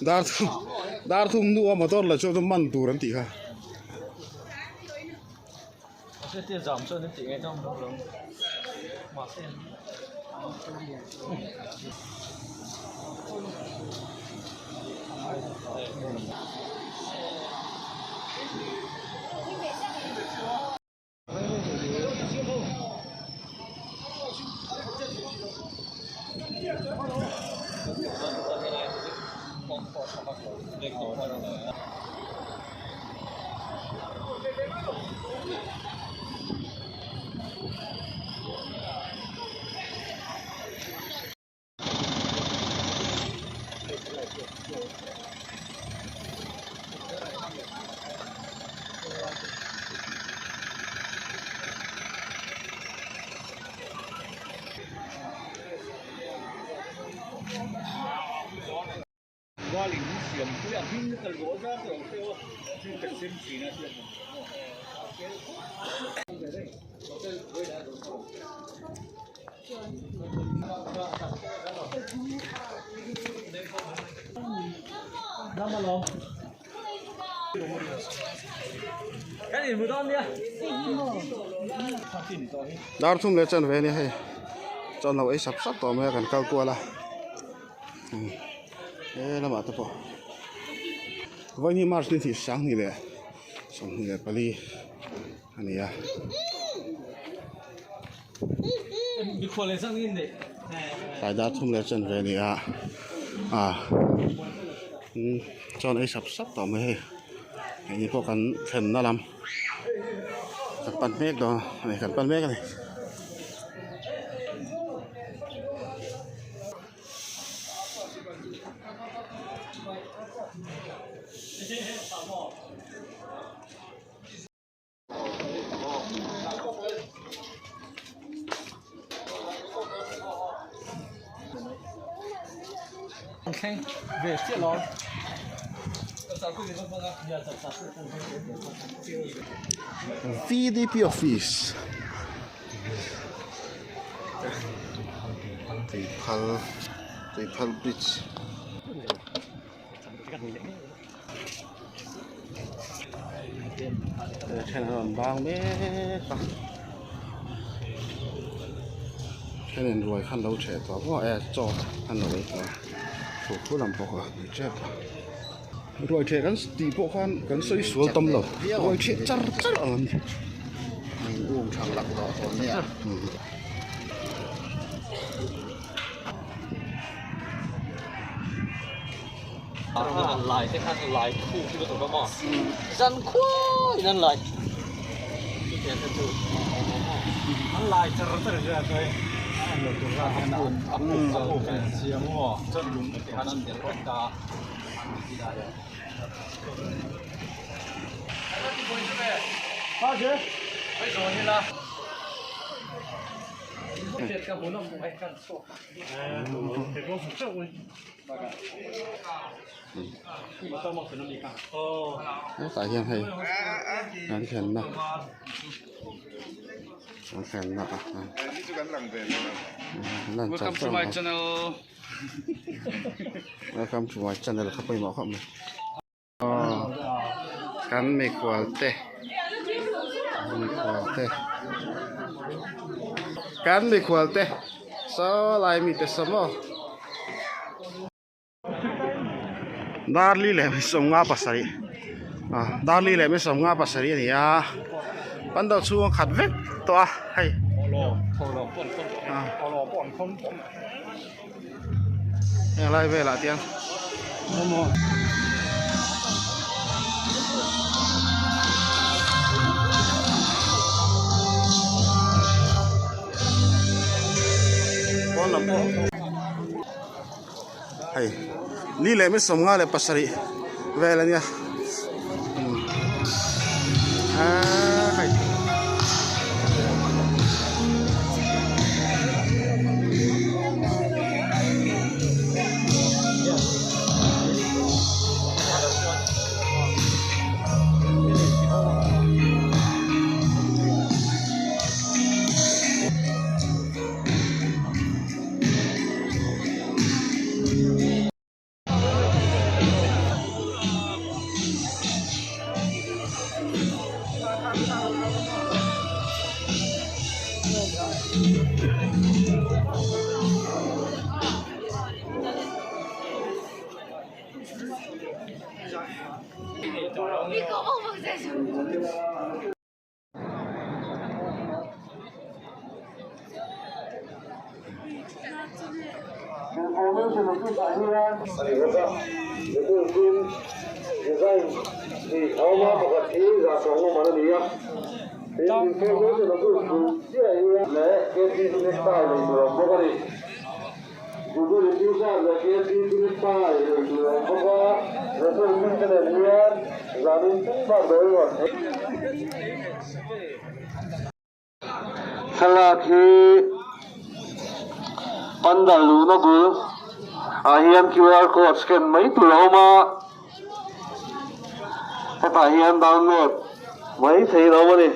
Dar thum dar thum hnu a motor la chu chu man tur an tih kha. Dar thum leh chan ve a nia hei chawn lo ei sap sap tawh mai a kan kal kual a he lamah te pawh vawiin hi march ni thih sanghnih leh 24 a ni a. Tlai dar thum leh chen ve a ni a ah chuan ei sap sap tawh mai hei hei pawh kan thlenna lam kan pan mek dawn a ni kan pan mek a ni. VDP office Tuiphal Tuiphal bridge. Then an rawn bang mek a thenin ruai kha an lo ṭheh tawh maw e chaw an lo ei tawh a thu thu lam pawh kha an ṭep a ruai ṭheh kan tih pawh khan kan sawi sual tam lo ruai ṭheh char char ang an ni. Um ṭhang lak tawh tawh nia. An lai te khan lai khu khi ka maw zan khuai in an lai an lai char char zia chuai a puk a siam maw chuan lung te khan an del vek ta Hetah hian hei an thlenna an thlenna ah lan char char mai welcome to my channel kha pawimawh khawp mai aw kan mikhual te mikhual te kan mikhual te saw lai mite saw maw. Darli leh mi 57 ah darli leh mi 57 a ni a. Pandal chhung a khat vek tawh a hei. Heng lai velah te hian pawn lam pawh hei ni leh mi 57 vel a nia aaa hei. Thlalak hi pandal luhna bul ah hian qr code scan mai tur a awm a hetah hian download mai theih a awm a ni.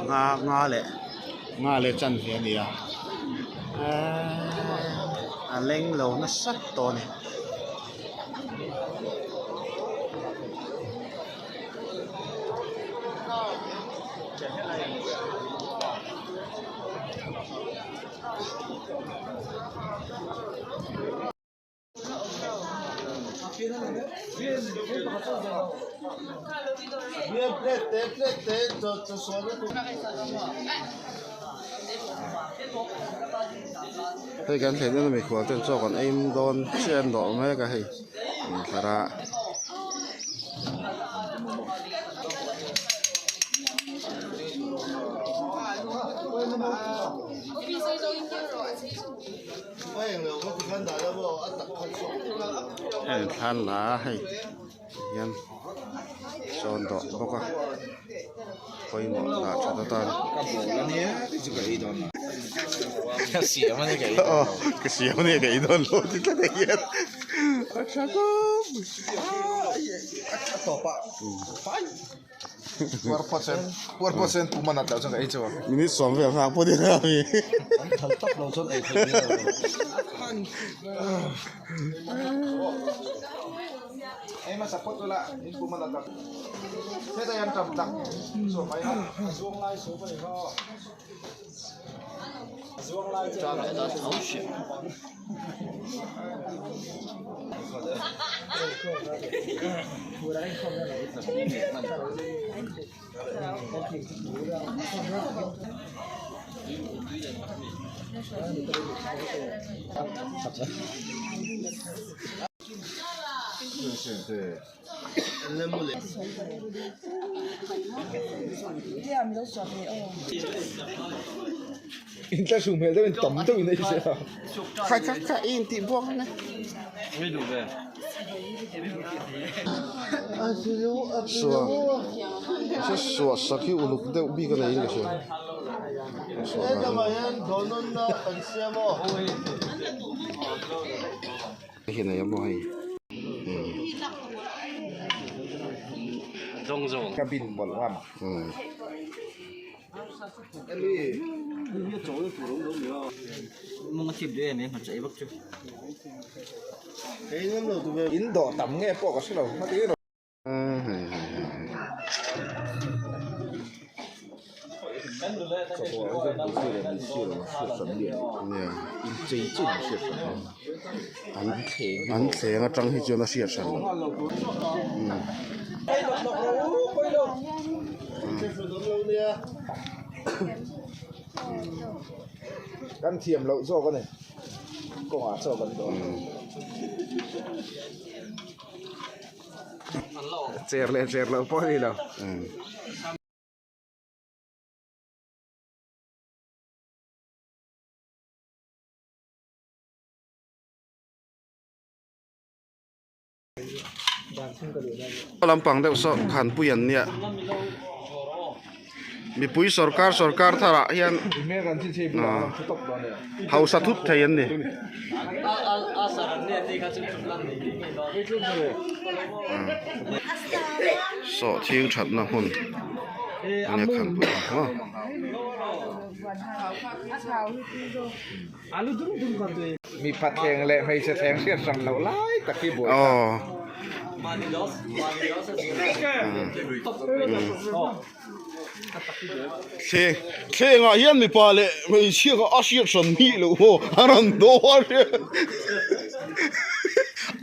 Nga nga leh nga leh chanve a ni a eeee a leng lo nasa tawh a ni. Hei kan thlen na mikhual ten chaw kan ei dawn chiah an dawh mek a hei intlar a. Heng thlan la hei hian sawn dawh bawk a pawimawh dah that atan aw ka siam ania ka ei dawn lo ti tlat a hian a tha khawp Minute sawm vel nghak pawh ni lo a mi. Khai kha kha i intih buak ang e. Suah suah sak hi uluk deuh bik a nei in ka hria. Hei nei a maw hei. In dawh tam nge pawh ka hre lo An thleng atang hi chuan a hriat hran loh. Kan thiam loh zawk a ni kawngah chaw kan dawh cher leh cher loh pawh a ni lo. Lampang deuh saw khanpui an nia mipui sawrkar sawrkar tharah hian hausa thut thei an ni. Sawhthing thatna hmun a nia khanpui ang maw. Mipa thleng leh hmeichhe thleng hriat hran loh lai tak hi buai ta. Thleng thlengah hian mipa leh hmeichhia kha a hriat hran hnih loh maw a rawn daw a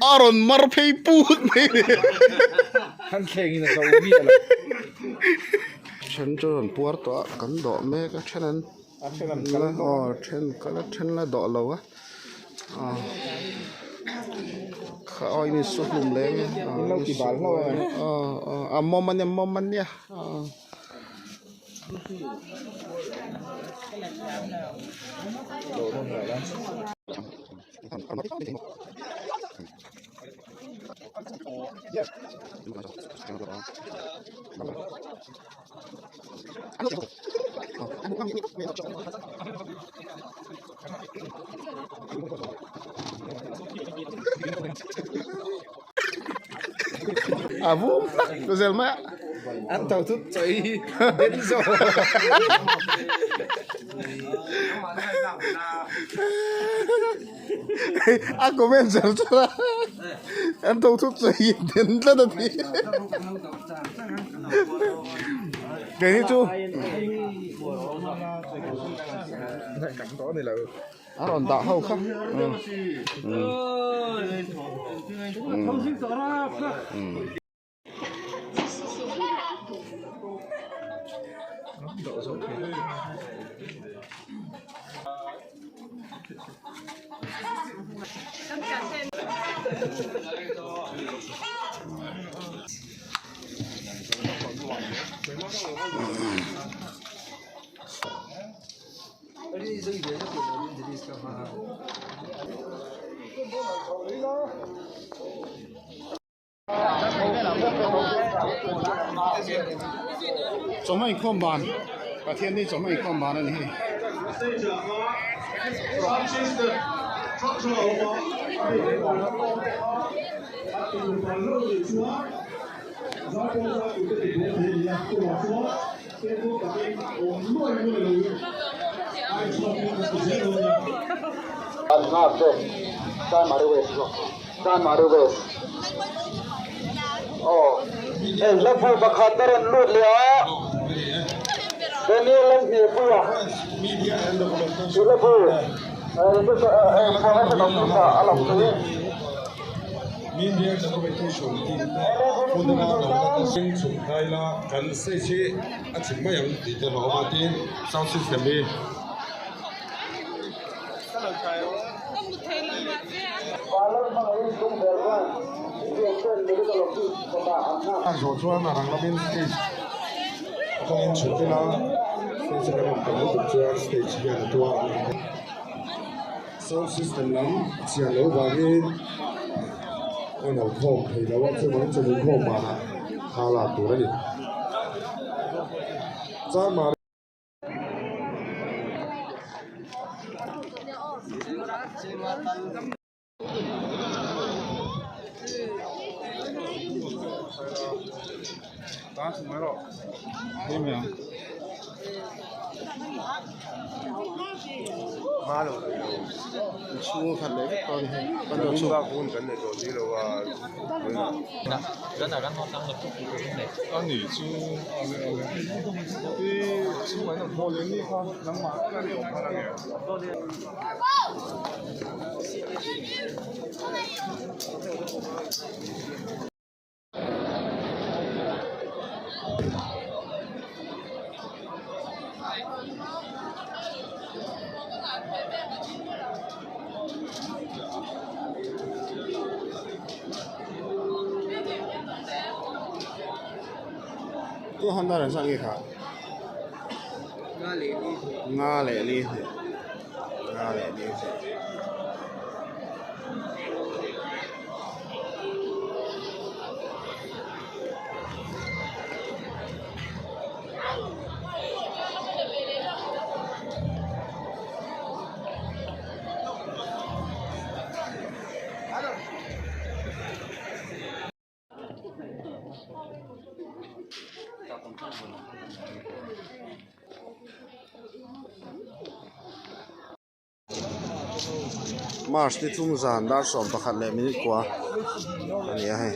a rawn mar phei put mai le. An thleng in a zo miah lo. Then chu rawn puar tawh a kan dawh mek a then an. A then an kal tawh a. Aw then kal a then la dawh lo a aw kha aw in su hlum leng a In lo ti bal hlauh a aw aw a mawm a nia mawm a nia aw. Dawh nawn leh la. A vum tak zel mai a. An tho thut chawi den zawk. A comment char char a an tho thut chawi den tlat a ti. Keini chu a rawn dah ho kha. Chawhma inkhawm ban Pathian hi chawhma inkhawm ban a ni hei. A zawh chuan a rang lamin stage atangin chhuk ila stage a kan awm lutuk chuan stage hian a tuar ang sound system lam a chhiar loh vangin. En ho khawm thei lo a, chuvangin chumi khawm banah thla lak tur a ni. Chanmari. Chhung khat leh vek tawh a ni hei kan lo chhuk. 200 一卡。 nga leh li hnih nga leh li hnih. March ni thum zan dar 11 leh minute kua a ni a hei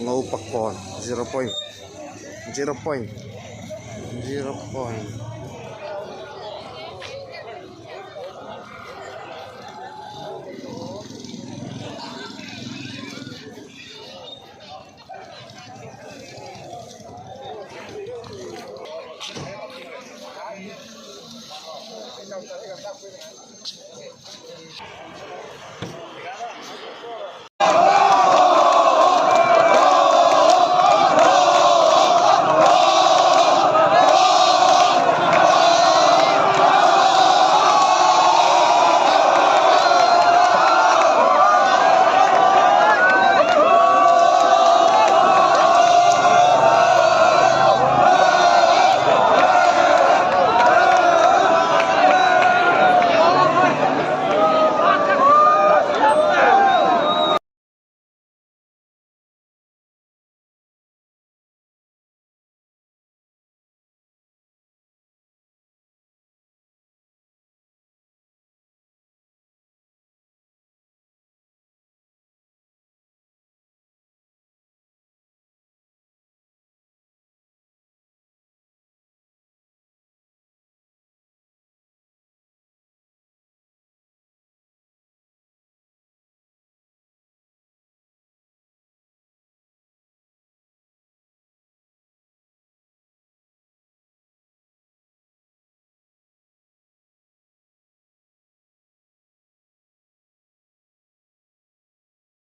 ngo pakkawn zero point zero point zero point.